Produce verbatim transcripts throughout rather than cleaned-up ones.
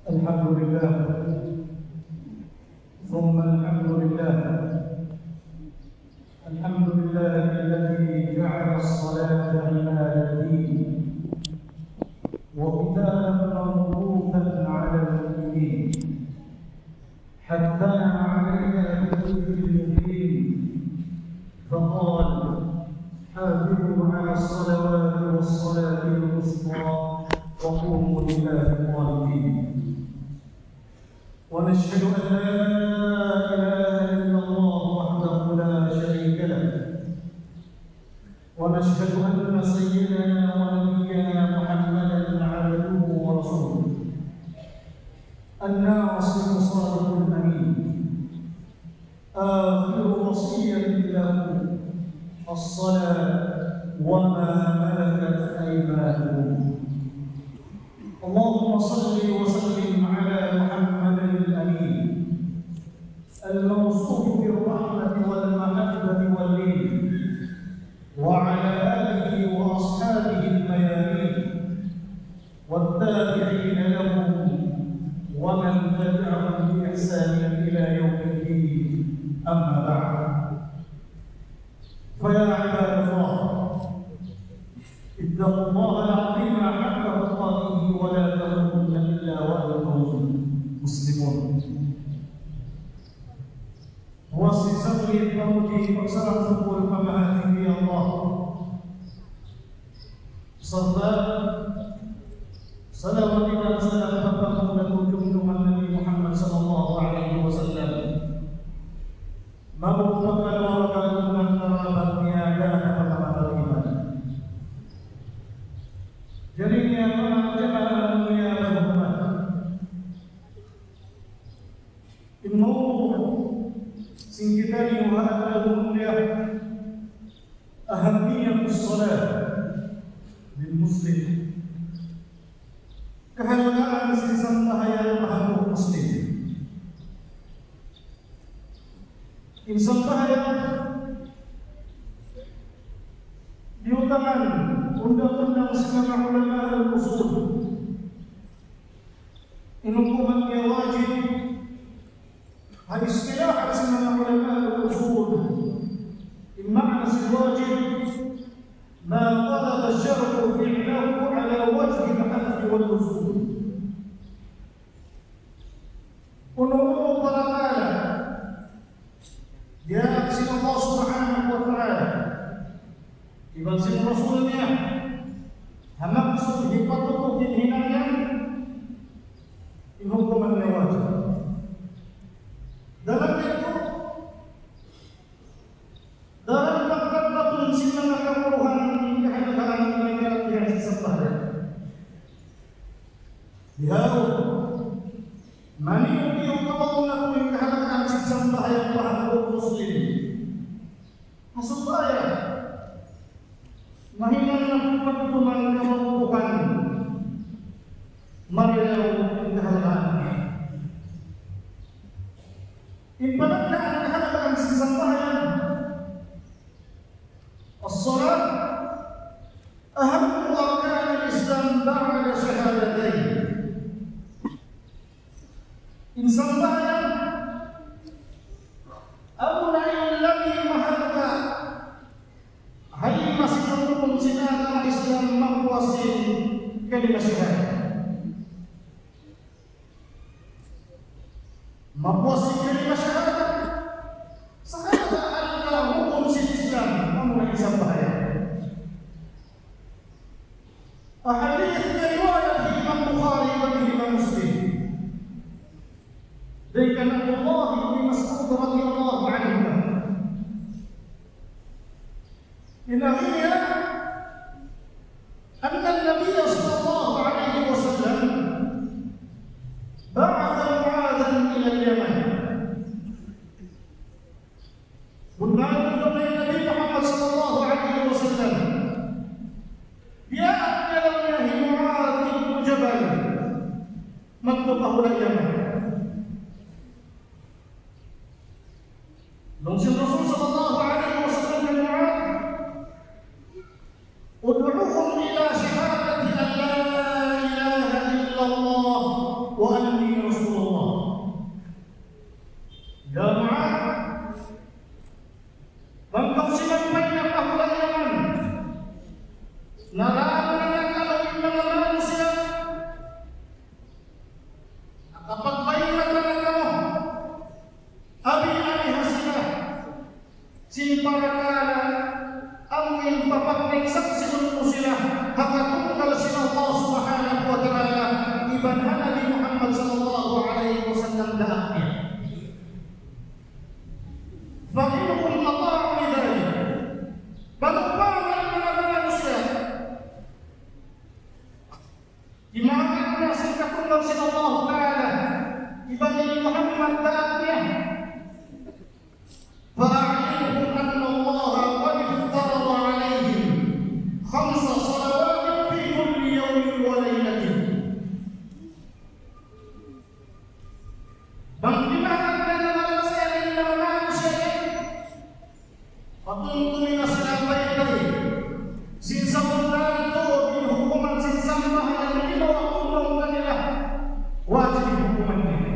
الحمد لله، ثم الحمد لله. الحمد لله الذي جعل الصلاة عماد الدين وكتابا موقوتا على المؤمنين، حثنا عليها بالوجه المبين، فقال: حافظوا على الصلوات والصلاة الوسطى وقوموا لله قانتين. ونشهد أن لا إله إلا الله وحده لا شريك له، ونشهد أن سيدنا ونبينا محمدا عبده ورسوله، الناصر الصادق الأمين، آخر وصية له: الصلاة وما ملكت أيمانكم. اللهم صل وسلم على محمد الأمين، الموصوف بالرحمة والمحبة واللين، وعلى آله وأصحابه الميامين، والتابعين لهم ومن تبعهم بإحسان إلى يوم الدين. أما بعد، فيا عباد الله، اتقوا الله العظيم حق تقاته ولا تموتن إلا وأنتم مسلمون. Puas isab in pamuji' pagsarang-sukul pa Mahatinggi Allah. Sarta' salawat iban salam pa panghu' natu' Junjungan Nabi Muhammad sallallahu alayhi wasallam. Mabuhay pa kaluarga iban karabat niya, yan in manga kapatid iman. Jari niya manga jamaah niya manga hormat. In mawdu' sin kitaniyu ha adlaw ini, أهمية الصلاة للمسلم. Kahalgaan sin sambahayang pa hambuuk Muslim. In sambahayang diyutangan undang-undang sin manga ulama al-usul. In hukuman niya wajib, ha istilahan sin manga ulama al-usul, in maana sin wajib, ما طلب الشرع فعله على وجه الحتم واللزوم. Unu-unu parakala' diyaak sin Allah Subhanahu wa Ta'ala iban sin Rasul niya, ha maksud hipatupuk in hinang yan, in hukuman niya wajib. Dalam yadtu, dalam pagkatapun sin manga kaguruhan in kahalgaan iban karayawan sin sambahayang. Bihaun, maniyu-niyu kawaun natu' in kahalgaan sin sambahayang pa hambuuk Muslim. Ha supaya mahinang natu' pagtuman kawaun bukan mariyaw in kahalgaan. In panagnaan kahalgaan sin sambahayang. الصلاة أهم أركان الإسلام بعد الشهادتين. In sambahayang, amuna in labi mahalga' ha lima sin rukun sin agama Islam, mapuas sin kalima shahada. Mapuas sin kalima shahada, sahada alga' rukun sin Islam, amuna in sambahayang. Ha hadith riwayat Imam Bukhari iban Imam Muslim. Dayn kan Abdullah ibn Mas'ud radiyallahu anhu. In agi niya, أن النبي صلى الله عليه وسلم بعث معاذا إلى اليمن. Bunnal tuud in Nabi Muhammad sallallahu alayhi wasallam, diyaak niya hi Muadh ibn Jabal madtu pa hula' Yaman. Laung sin Rasul sallallahu alayhi wasallam kan Muadh, ادعهم إلى شهادة أن لا إله إلا الله وأن Sin Allah Ta'ala, iban hi Muhammad daat niya. فأعلمهم أن الله قد افترض عليهم خمس صلوات في كل يوم وليلة. Bang di' makaragdagan na manga sila, manga sila, patuntungi na sila baytai sin sabunnal tuud in hukuman sin sambahayang lima waktu mawn kanila. Wajib in hukuman nila.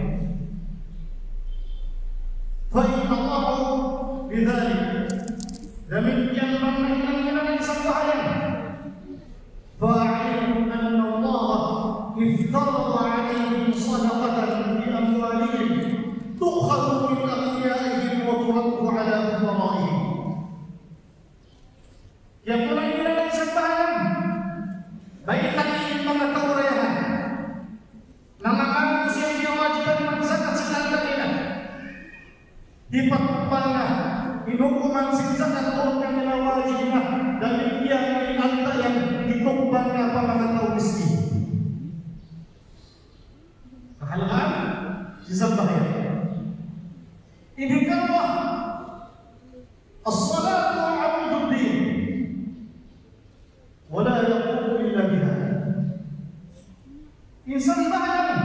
فإن أطاعوا بذلك. Damikkiyan bang nahinang nila in sambahayang. فأعلمهم أن الله افترض عليهم صدقة بأموالهم تؤخذ من أغنيائهم وترد على فقرائهم. Kiyapulay nila in sambahayang. Baytai in manga tau dayahan. Manga manusiya' kiyawajiban magzakat sin alta' nila. Hipatubbal na in hukuman sin zakat awn kanila wajib na, damikkiyan in alta' yan hitubbal na pa manga tau miskin. Kahalgaan sin sambahayang. In hikaruwa, الصلاة عمود الدين ولا يقوم إلا بها. In sambahayang,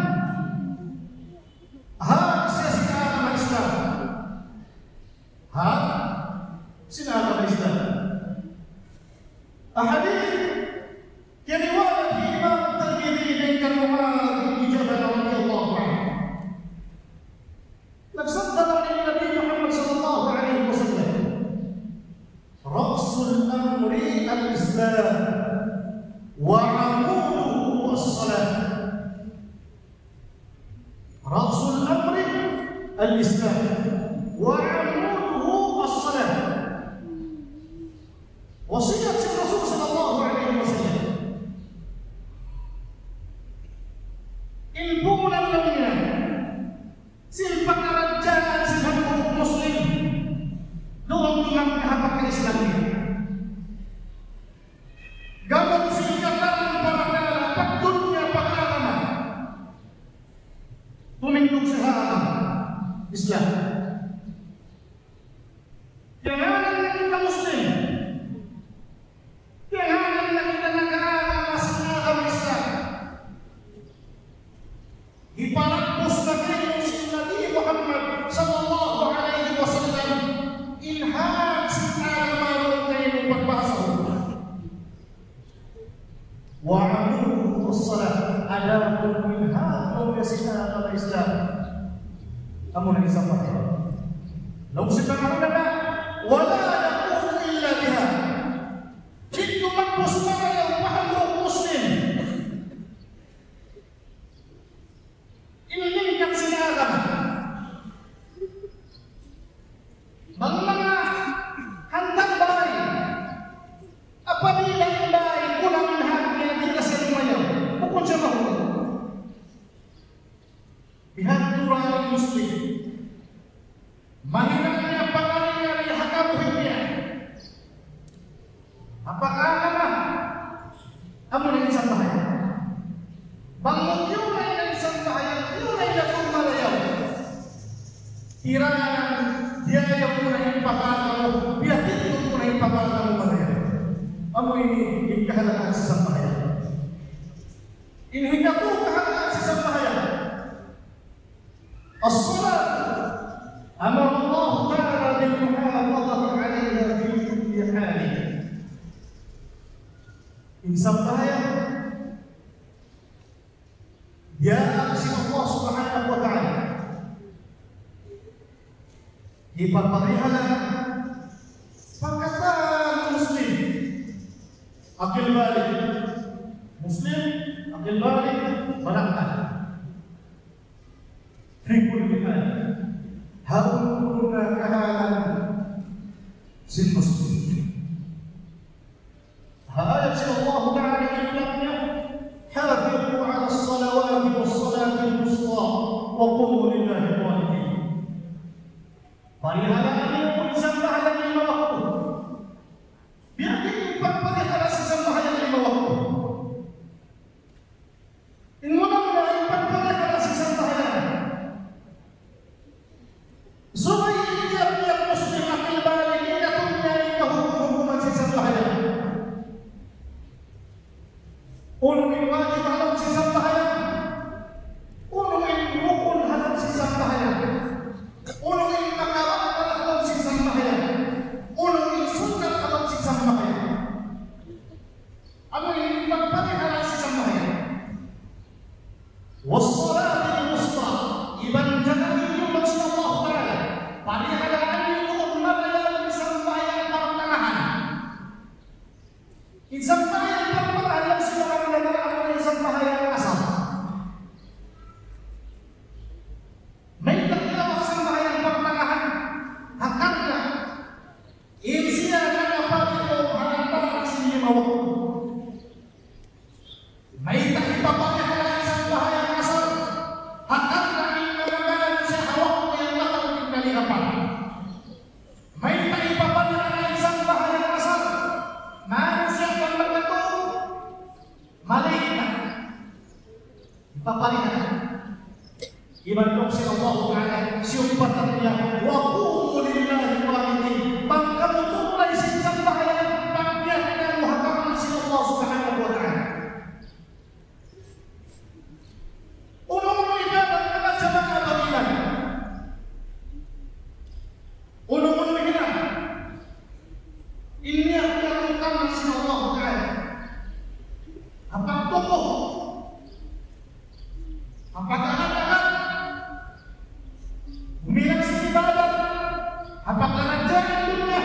hak siya sin agama Islam. Hak sin agama Islam. Ahadith kiyariwayat hi Imam Tirmidhi dayn kan Muadh bin Jabal radiyallahu anhu. Nagsabda laung Nabi Muhammad sallallahu alayhi wasallam, رأس الأمر الإسلام وعموده الصلاة. رأس الأمر الإسلام وعموده الصلاة. Wasiyat sin Rasul sallallahu alayhi wasallam. In puunan laung niya sin pakaradjaan sin hambuuk Muslim duun tuud ha pagka-Islam niya. Gam sin katan parakala' pagdunya pag-agama. Tumindug siya ha Islam. Kiyangānan na kita Muslim. Kiyangānan na kita nag-aagama sin agama Islam. Hipanagbus na kaymu sin Nabi Muhammad sallallahu alayhi wasallam in hāti sin agama laung kaymu pagbahasa. وعموده الصلاة. Adapun in hāti laung sin agama Islam, amuna in sambahayang. Laung sin pangulun nila, ولا يقوم إلا بها. Di' tumagbus marayaw pa hambuuk Muslim in lingkat sin agama. Bang manga hantang bāy, apabila in bāy kulang in hak niya, di' na siya lumayaw, bukun siya mahulug. Bihadtu ra in Muslim. Mahinang niya pag-ari-ari ha kabuhi' niya. Ha pag-agama, amuna in sambahayang. Bang mu tiyunay na in sambahayang, tiyunay na tuud marayaw. Tiranan, diyayaw mu na in pag-agama mu, biyatiun mu na in pag-agama mu marayaw. Amu ini in kahalgaan sin sambahayang. In hikatu kahalgaan sin sambahayang. الصلاة أمر الله تعالى بالمحافظة عليها في كل حال. In sambahayang, diyaak sin Allah Subhanahu wa Ta'ala hipaparihala' pa katan Muslim aqil balig. Muslim aqil balig, balagta'. في كل حال. Ha unu-unu na kahalan sin Muslim. Ha ayat sin Allah Ta'ala in laung niya, حافظوا على الصلوات والصلاة الوسطى وقوموا لله قانتين. Parihalaa niyu in sambahayang lima waktu. Biya' diin in pagparihala sin sambahayang lima waktu? In muna-muna in pag-, والصلاة الوسطى, iban jagaun niyu, laung sin Allah Ta'ala, parihalaan niyu in marayaw sambahayang partangahan. In sambahayang partangahan, laung sin manga ulama, amu in sambahayang asar. Mayta' in sambahayang partangahan? Ha karna' in siya nakapagitu ha antara' sin lima waktu. Mayta' hipaparihala in sambahayang asar? Ha karna' in manga manusiya' ha waktu yan mataud in kaligapan. Mayta' hipaparihala in sambahayang asar? Manusiya' bang nakatulug, malingkat. Hipaparihala. Iban laung sin Allah Ta'ala, siyumpatan niya, وقوموا لله قانتين. Bang kamu tumulay sin sambahayang, pagbiya' kamu ha karna' sin Allah Subhanahu wa Ta'ala. Unu-unu ibadat, manga jamaah ibadat. Unu-unu hinang. In niya ha karna' sin Allah Ta'ala. Ha pagtukup. Ha pag-angat-angat. Huminang sin ibadat. Ha pagkaradjaan dunya.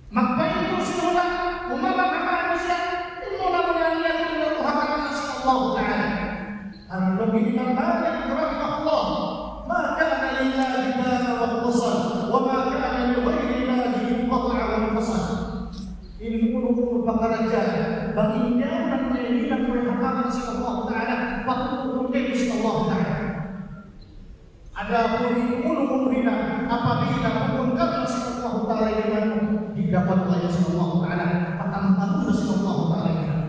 Magpahindu' sin hula', umabang ha manusiya', in muna-muna niya in ha karna' sin Allah Ta'ala. Laung hi Imam Malik rahimahullah, ما كان لله بان واتصل، وما كان لغير الله انقطع وانفصل. In unu-unu pakaradjaan, bang in yaun na in hinang ha karna' sin Allah Ta'ala, pagtukup sin Allah Ta'ala. Adapun in unu-unu hinang, apabila bukun karna' sin Allah Ta'ala hinang, di' dapat laung sin Allah Ta'ala, patampalun na sin Allah Ta'ala hinang.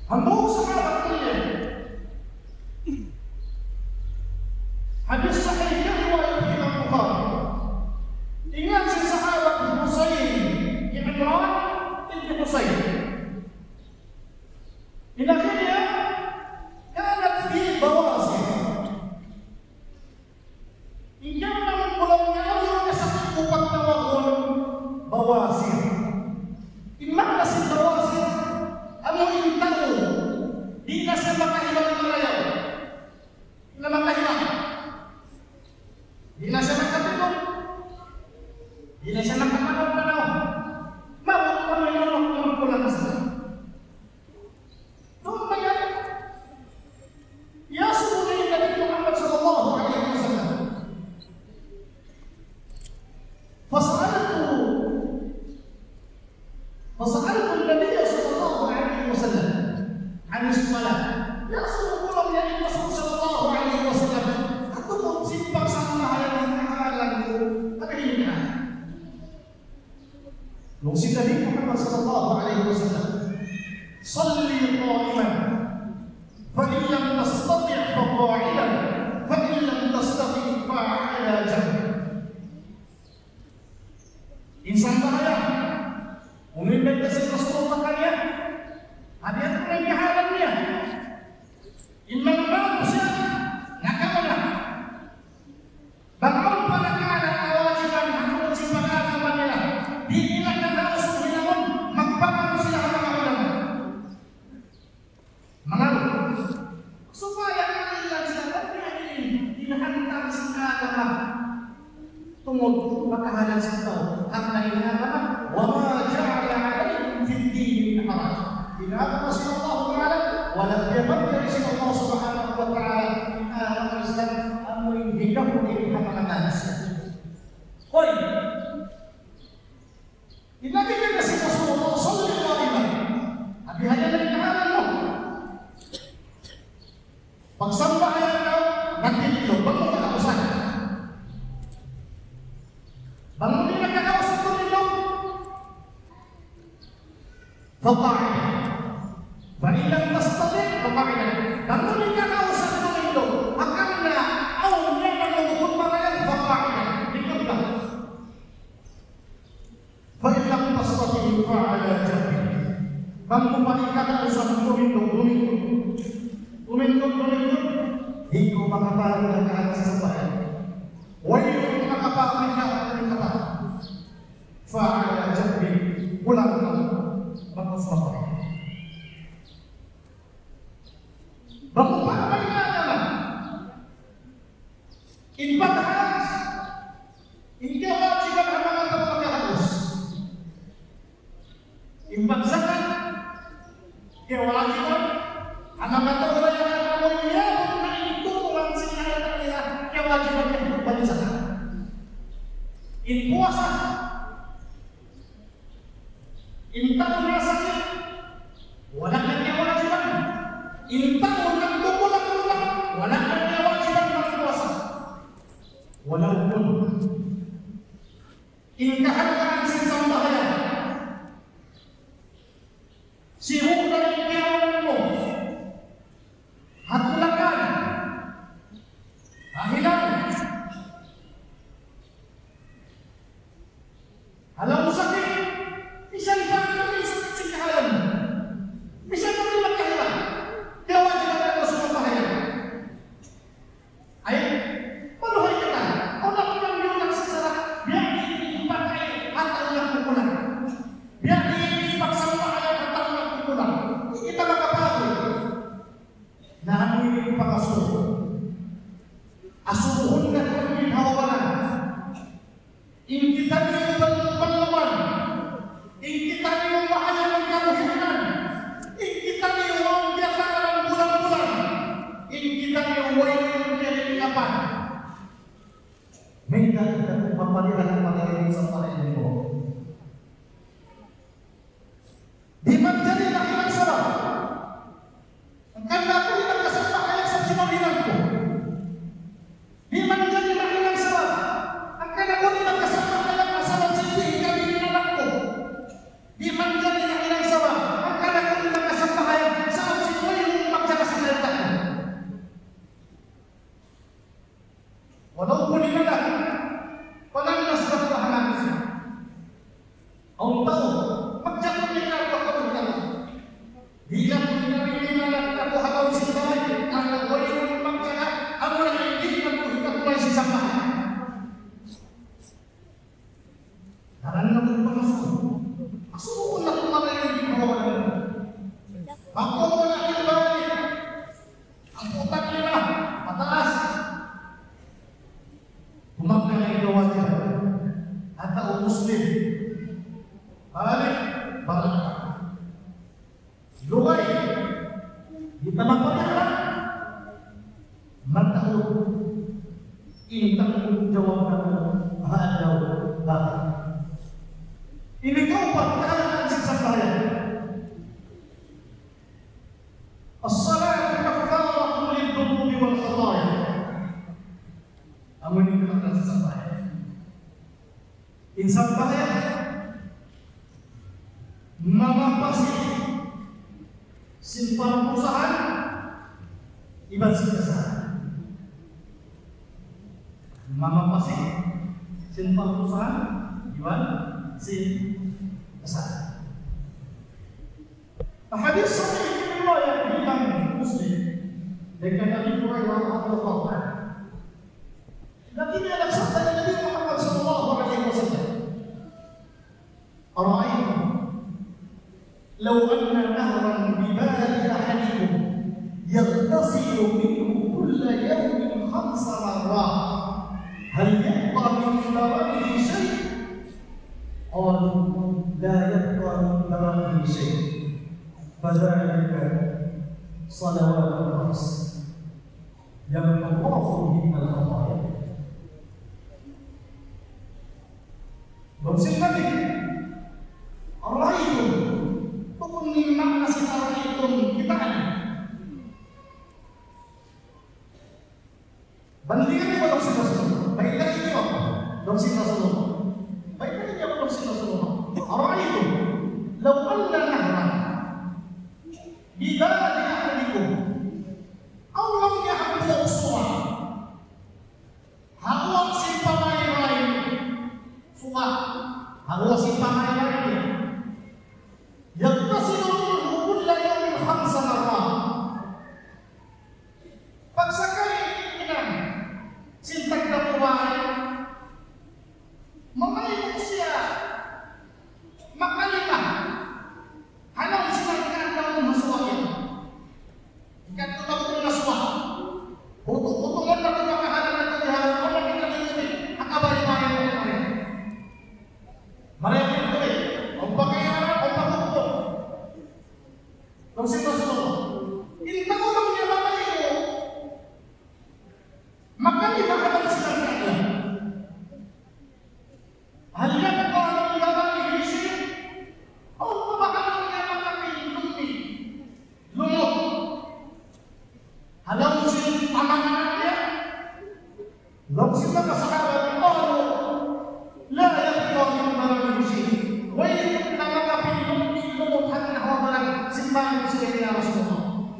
Hambuuk sahabat kaniya. Hadith sahih yan, riwayat Imam Bukhari. Ingat sin sahabat Husayn, Imran ibn Husayn. In agi niya, كانت في بواسير. In kiyaunahan ku laung niya, amu in sakit ku pagtawagun bawasir. In maana sin bawasir, amu in tau di' na siya makahiwal marayaw. Di' na makahiwal. Di' na siya makatulug. Di' na siya makapanaw-panaw. Maabut pa in waktu magkulang na siya. Duun pa yan, iyasubu niya in Nabi Muhammad sallallahu alayhi wasallam. فسألت، فسألت النبي صلى الله عليه وسلم عن الصلاة. Iyasubu ku laung niya in Rasul sallallahu alayhi wasallam, ha tungud sin pagsambahayang, in kahalan ku, ha kahinang. Laung sin Nabi Muhammad sallallahu alayhi wasallam, صل قائما، فإن لم تستطع فقاعدا، فإن لم تستطع فعلى جنب. In sambahayang, unu in biyayta' sin Rasul kaniya, ha diyata' in kahalan niya. In manga manusiya' nakauna. Bang awn pa nakauna kawajiban ha tungud sin pag-agama nila, di' nila kagausan hinangun, magpanganu sila ha manga ulama. Manganu. Supaya mailan sila, bang biya' diin in hantang sin agama. Tungud makahalan sin tau. Karna' in agama, وما جعل عليكم في الدين من حرج. In agama sin Allah Ta'ala, wala' biya' manjari sin Allah Subhanahu wa Ta'ala, in agama Islam, amu in hikamuti ha manga manusiya'. Hoy! In Nabi kita sin Rasulullah, صل قائما. Abi, haya na in kahalan mu. Pagsambahayang kaw, nagtindug, bang mu kakausan. Bang mu di' na kakausan tumindug, فقاعدا. فإن لم تستطع فقاعدا. Bang mu di' na kakausan tumindug, hangkan na awn niya na bukun marayaw, فقاعدا. Likud ka. فإن لم تستطع فعلى جنب. Bang mu pa di' kakausan tumindug, dumikud. Tumindug, dumikud. Di' kaw makapagad ha kahalan sin sambahayang. Way makapagad ha kahalan sin sambahayang. فعلى جنب, pulang kaw, bakas mapay. Bang mu pa may na naman. In paghajj, in kiyawajiban ha manga tau makahatus. In pagzakat, kiyawajiban ha manga tau makahatus. Amu in yaun na in tumungan sin ayat nila, kiyawajiban in pagzakat. In puasa, in tau nasakit, wala' na kiyawajiban. In tau nagkukulang-kulang, wala' na kiyawajiban magpuasa. Walaupun in kahalgaan sin sambahayang, sibu' na in kiyaunan mu, ha tulakan, ha hilang, ha laung sakit, misan pa in sakit sin kahalan. Misan pa in magkahilang. Kiyawajiban na sumambahayang. Ay, maluhay kita. Awn na kulang-kulang sin sara'. Biya' diin in pakay ha tau nagkukulang. Biya' diin in pagsambahayang ha tau nagkukulang. Di' kita makapaguy. Na amu in pangasubu. Asubuhun natu' in hawalan. In kitaniyu bal-, balluan. In kitaniyu mahayang kabuhianan. In kitaniyu awn biyakanan bulan-bulan. In kitaniyu wayruun kiyarikapan. Mayta' kita maparihala' in pagkaun sin sambahayang mu? Di' manjari mahinang sabab. Hangkan aku di' makasambahayang sabab sin mahinang ku. Di' manjari mahinang sabab. Hangkan aku di' makasambahayang sabab sin di' hikabin in anak ku. Di' manjari mahinang sabab. Hangkan aku di' makasambahayang sabab sin wayruun magjaga sin alta'. Walaupun in anak, palannas na pula ha langis. Awn tau, magjaga in anak, magjaga in anak. Di' na pun in anak, anak aku ha lawm sin balay, anak wayruun magjaga, amu na in di' na pun hikatulay sin sambahayang. Daran na pun pangasubu. Asubuhun natu' marayaw in kawawalan. Bang kaw wala' in balik. Ang utak nila, mataas. Kumakna na in kawajiban. At ang Muslim. Balik, balik. Lugay, di' ta maparihala'. Mataud in tanggung jawab natu' ha adlaw akhirat. Ini kaupat kahalan sin sambahayang. الصلاة كفارة للذنوب والخطايا. Amu ini kahalan sin sambahayang. In sambahayang mamapasi' sin pardusahan iban sin kasahan. Mamapasi' sin pardusahan iban sin kasahan. Hadis sahih riwayat Imam Muslim dayn kan Abi Hurairah radiyallahu anhu. Laung niya, nagsabda in Nabi Muhammad sallallahu alayhi wasallam, أرأيتم لو أن نهرا بباب أحدكم يغتسل منه كل يوم خمس مرات هل يبقى من درنه شيء؟ قالوا لا يبقى من درنه شيء فذلك صلوات الخمس يمحو الله بهن الخطايا. Laung sin Nabi, أرأيتم, bukun in maana sin أرأيتم, kitaa niyu. Bandingan niyu ba laung sin Rasulullah? Baytai niyu ba laung sin Rasulullah? Baytai niyu ba laung sin Rasulullah? أرأيتم لو أن نهرا بباب أحدكم. Awn laung niya hambuuk suwa ha guwa' sin pamaybay, suwa ha guwa' sin pamaybay niya. يغتسل منه كل يوم خمس مرات. Pagsakali hinang sin tagdapu' bāy, mamaymu' siya makalima ha lawm sin hangka adlaw ha suwa yan. Hangka adlaw Laung sin manga sahabat, قالوا: لا يبقى من برره شيء. Wayruun na makapinlum-pinlum ha baran sin bang sila, ya Rasulullah.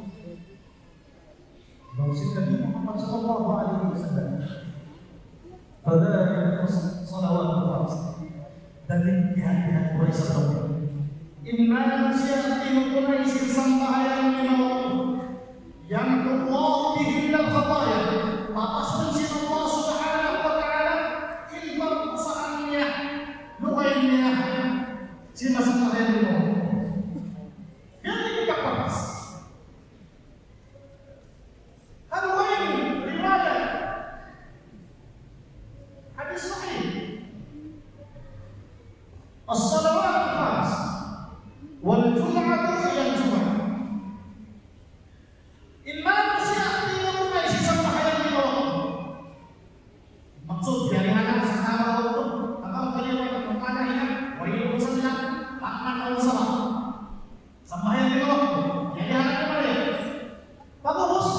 Laung sin Nabi Muhammad sallallahu alayhi wasallam, فذلك الصلوات الخمس. Dalil yan, yan, way sa tau. In manusiya' tinutunay sin sambahayang lima waktu, يمحو الله بهن الخطايا. Papasun sin Allah subhanahu wa ta'ala in pagdusahan niya, luhayan niya, sin sambahayang lima waktu. Yan in pagpapas. Unu in riwayat? Hadith sahih. الصلوات الخمس والجمعة إلى الجمعة. In manusiya' tinutunay sin sambahayang lima waktu. Maksud, yari hana sa kama waktu, abang kaliwa, magpanahin, wari mo sa nila, pagmataw sa ba. Sambahayang lima waktu, yari hana kama yan. Pag'ubus,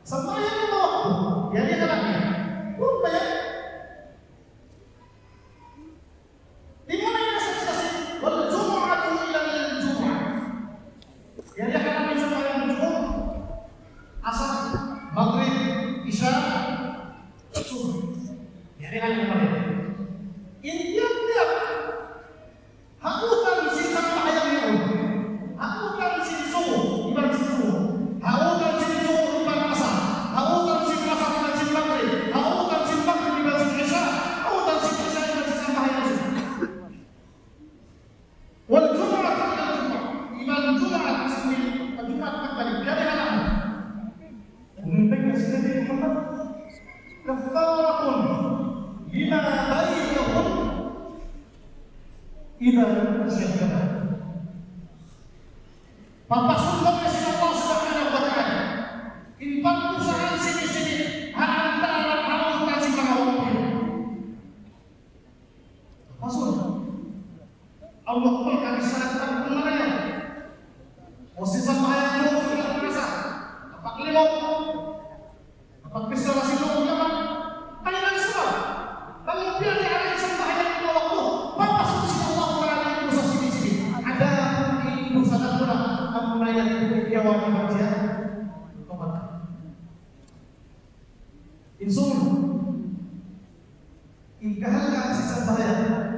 sambahayang lima waktu, yari hana kama yan. Huwag ba yan? Di' mu na yan sa sila. والجمعة إلى الجمعة. Yari hana kama yan sambahayang Jumaat, Asar, Maghrib, Isya, Subh. Yari hana kama yan. In tiyap-tiyap ha utan sin sambahayang yaun. Ha utan sin subuh, iban sin subuh. Ha utan sin subuh, iban asar. Ha utan sin asar, iban sin magrib. Ha utan sin magrib, iban sin isya. Ha utan sin isya, iban sin sambahayang subuh. والجمعة إلى الجمعة. Iban Jumaat sin Jumaat magbalik. Yari hana kama yan. Unu in pagkahi sin Nabi Muhammad, كفارة لما بينهن إذا خشي الكبائر. Papasun na sin Allah subhanahu wa ta'ala in pagdusahan sini-sini ha antara' ha utan sin manga waktu. Papasun. Allahu Akbar, kami salat pagpumanayan. O sin sambahayang duhur, sila puasa. Kapag limot, kapag pista na sin duhur naman, ay nang sabab. Pag-upiyan niya ang sambahayang lima waktu, papasun sin Allah Ta'ala in dusa sini-sini. Adapun in dusa na pula, amuna yan in kiyawajiban siya. Tawbat. In sunu, in kahalgaan sin sambahayang.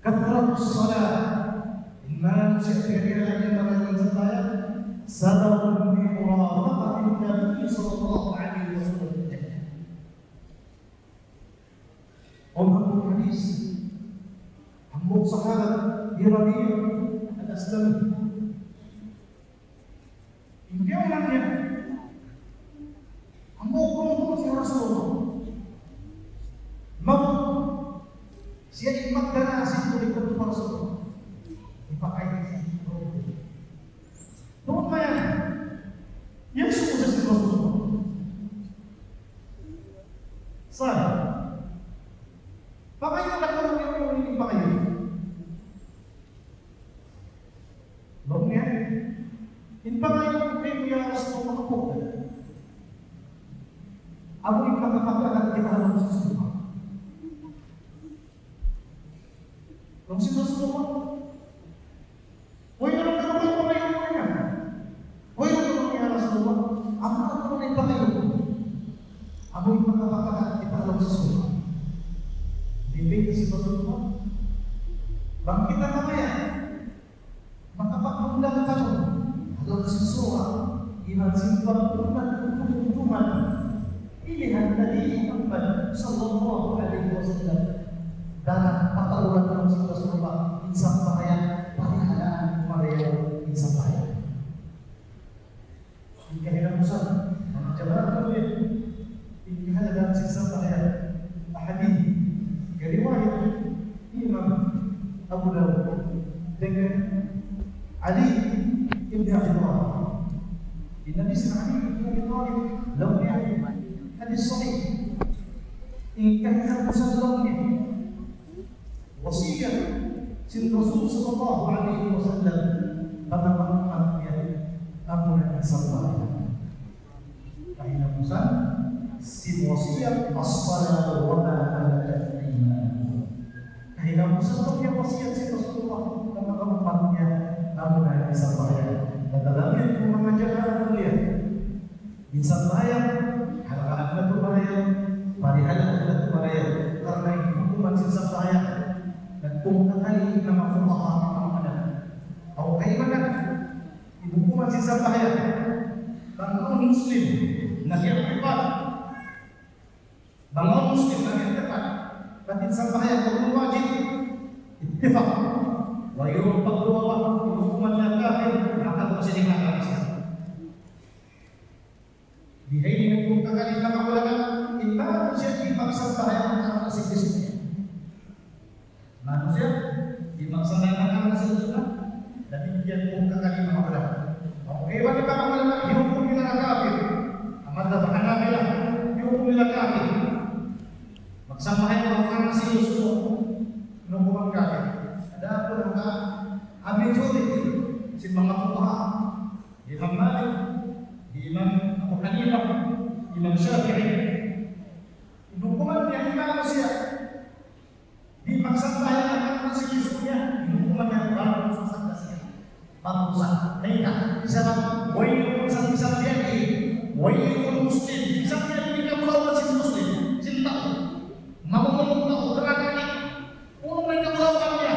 كثرة الصلاة. In manusiya' biya' diin in sambahayang, سبب لمرافقة النبي صلى الله عليه وسلم في الجنة. Awn hambuuk hadith, hambuuk sahabat, hi Rabi' al-Aslami. In kiyaunan niya, hambuuk kunu' sin Rasulullah. Mawn siya in magdara sin tubig pa Rasulullah. Ipakain niya. Tungud mayan, yari suku sa sin Rasulullah. Sa', pangayu' na kamu, kamu in pangayu'. Laung niya, in pangayu' ku kaymu, ya Rasulullah, makapugad. Amu in makapagkakat kita ha lawm sin surga'. Laung sin Rasulullah, "Uy, unu in pangayu' ku kaymu?" "Uy, unu in pangayu' ku kaymu, ya Rasulullah?" "Amu, amu in pangayu'." "Amu in makapagkakat kita ha lawm sin surga'." Laung sin Rasulullah, "Bang kita mamayan, makapagpundang kamu ha lawm sin surga', iban sin pagpundang kamu, pilihan Nabi Muhammad sallallahu alayhi wasallam." Daran patauran sin Rasulullah in sambahayang, parihalaan marayaw in sambahayang. In kahinapusan, manga jamaah muslimin, in kahalgaan sin sambahayang. Hadith, riwayat Imam Abu Dawud, dayn kan Ali ibn Abi Talib. In hadith sin Ali ibn Abi Talib, laung niya, hadith sahih. In kahinapusan laung niya, wasiyat sin Rasul sallallahu alayhi wasallam pa manga ummat niya, amuna in sambahayang. Laung sin wasiyat, "As-salatu wa ma malakat aymanukum." Kahinapusan niya wasiyat sin Rasulullah ha manga ummat niya, amuna in sambahayang. Matalamit ku manga jamaah niya. In sambahayang, halagaan natu' marayaw, parihalaan natu' marayaw. Karna' in hukuman sin sambahayang, nagtungkakali in manga fuqaha, manga ulama. Aw kaibanan, in hukuman sin sambahayang. Bang awn Muslim, nag-i'tikad. Bang awn Muslim, nag-i'tikad. Bat in sambahayang wajib. Ittifaq. Wayruun pagduwa-duwa, in hukuman niya kafir, maka duwa sila kafir. Di ha ini nagtungkakali in manga ulama, in manusiya' di' magsambahayang ha karna' sin gustu niya. Manusiya', di' magsambahayang ha karna' sin gustu niya. Damikkiyan tungkakali in manga ulama. Okay, bang in manga ulama, hinukum nila na kafir. Amal na Hanabila, hinukum nila kafir. Magsambahayang ha karna' sin gustu niya, hinukuman kafir. Adapun in manga, in majority sin manga fuqaha, Imam Malik, Imam Abu Hanifah, Imam Shafi'i. Hukuman niya in manusiya' di' magsambahayang ha karna' sin gustu niya, hukuman niya bang dusa sadja siya. Bang dusa. Mayta', sabab, wayruun sa' bisan biya' diin, wayruun Muslim, bisan biya' diin in kabulawan sin Muslim, sin tau. Mamung tau, barangay. Unu in kabulawan niya?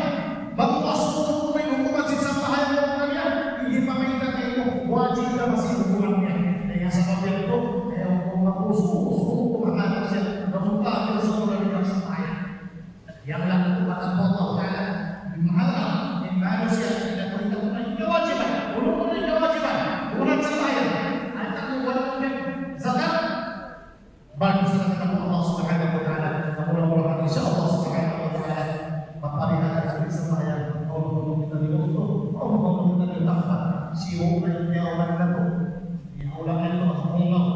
Bang dusa, unu in hukuman sin sambahayang niya? Di' pa mayta' kaymu, wajib na masi hukuman niya. Kaya sabab yadtu, kaya hukum makusu, hukum makusu, hukum makusu, hukum makusu, hukum makusu. Yang lalu kepada Allah Ta'ala, maharam, in manusiya', tidak perintah, kewajiban, unu in kewajiban, unu in sambahayang, atawa wala' in zakat, Bang dusa na kita pa Allah Subhanahu wa Ta'ala. Mura-murahan, insya Allah Subhanahu wa Ta'ala, maparihala' kita sin sambahayang. Allahumma kita niluto, Allahumma kita niluto. Siyu na in tiyaulan natu'. Tiyaulan natu', mahungaw.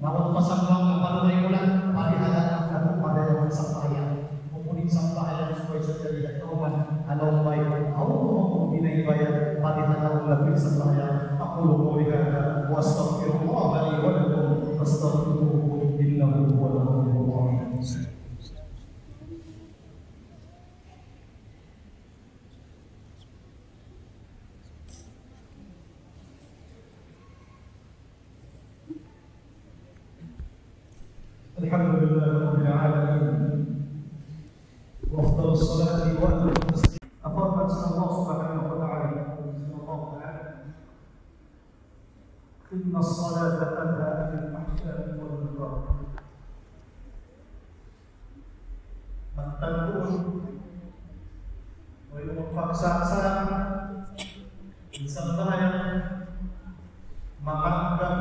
Mawat pa sambahayang, maparihala' natu', parihala' natu', parihala' natu', sambahayang. Bukun in sambahayang subay sadja di' kawman, ha lawm bay, awn binaybay, parihala' natu' in sambahayang. أقول قولي هذا وأستغفر الله لي ولكم فاستغفروه إنه هو الغفور الرحيم. الحمد لله رب العالمين. وأفضل الصلاة وأتم التسليم. Amu in parman sin Allah Subhanahu wa Ta'ala. إن الصلاة تنهى عن الفحشاء والمنكر. Magtantu, way magpaksa-paksa, in sambahayang mamaggang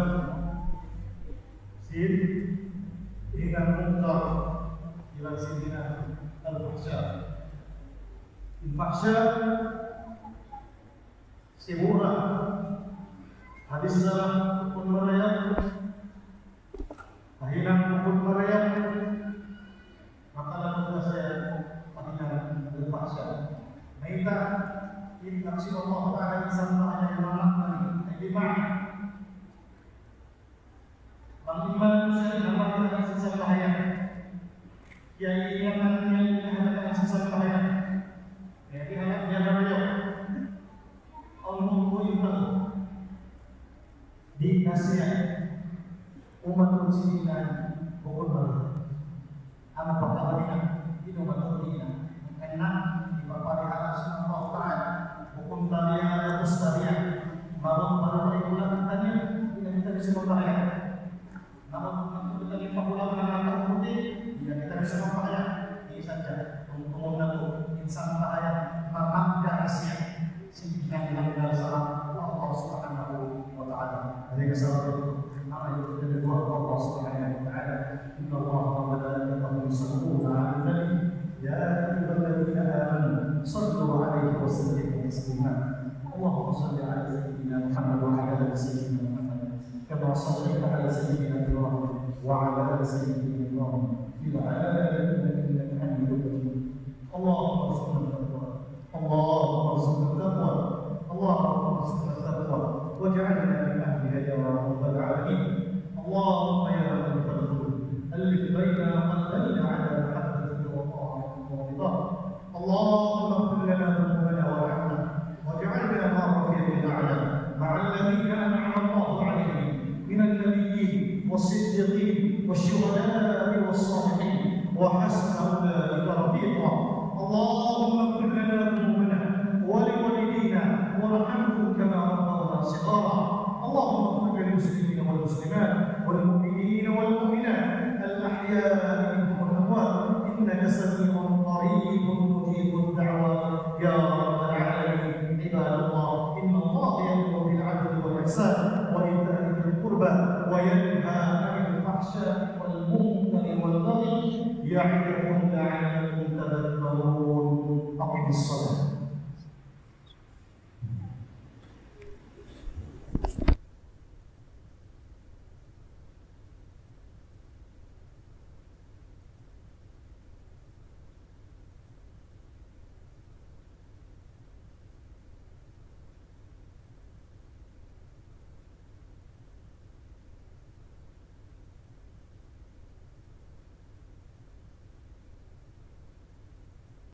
sin hinang munkar, iban sin hinang al-fahsya. In fahsya, simura. Hadis na bukun marayaw. Hinang bukun marayaw. Maka lalu na siya pa hinang al-fahsya. Mayta', in Nabi sallallahu alayhi wasallam ay manaknani, ay bima'na. Bang in manusiya' di' na mahalga' sin sambahayang. Kaya in manusiya' di' na mahalga' sin sambahayang. Kaya di' na mahalga' niya. Awn mangkuin pa. Di' na siya umatud sin hinang bukun marayaw. Amu pagkabalingan, di' na maturunan. Karna' hipaparihala' sin Allah Ta'ala. Bukun tabiya', bukun tabiya'. Mabuk para paikulan kaniya, di' na kita bisa magpahaya. Mabuk na kita di' pakulang na mata puti, di' na kita bisa magpahaya. Di' sadja, tungtungun natu', in sambahayang, mamagga' siya. Sin hinang langgal sa Allah Subhanahu wa Ta'ala. Hangkan sabab yadtu, manga iyukulan sin Allah Subhanahu wa Ta'ala, إن الله وملائكته يصلون على النبي، يا أيها الذين آمنوا صلوا عليه وسلموا تسليما. اللهم صل على سيدنا محمد وعلى آل سيدنا محمد، كما صليت على سيدنا إبراهيم وعلى آل سيدنا إبراهيم في العالمين إنك حميد مجيد. اللهم ارزقنا التقوى. اللهم ارزقنا التقوى. اللهم ارزقنا التقوى. واجعلنا من أهلها يا رب العالمين. اللهم يا مؤلف القلوب، اللهم اغفر لنا ذنوبنا وارحمنا واجعلنا مع الرفيق الأعلى، مع الذين أنعم الله عليهم من النبيين والصديقين والشهداء والصالحين وحسن أولئك رفيقا. اللهم اغفر لنا ذنوبنا ولوالدينا وارحمهم كما ربونا صغارا. اللهم اغفر للمسلمين والمسلمات والمؤمنين والمؤمنات الأحياء منهم والأموات إنك سميع قريب مجيب الدعوات يا رب العالمين. عباد الله، إن الله يأمر بالعدل والإحسان وإيتاء ذي القربى وينهى عن الفحشاء والمنكر والبغي يعظكم لعلكم تذكرون. أقم الصلاة.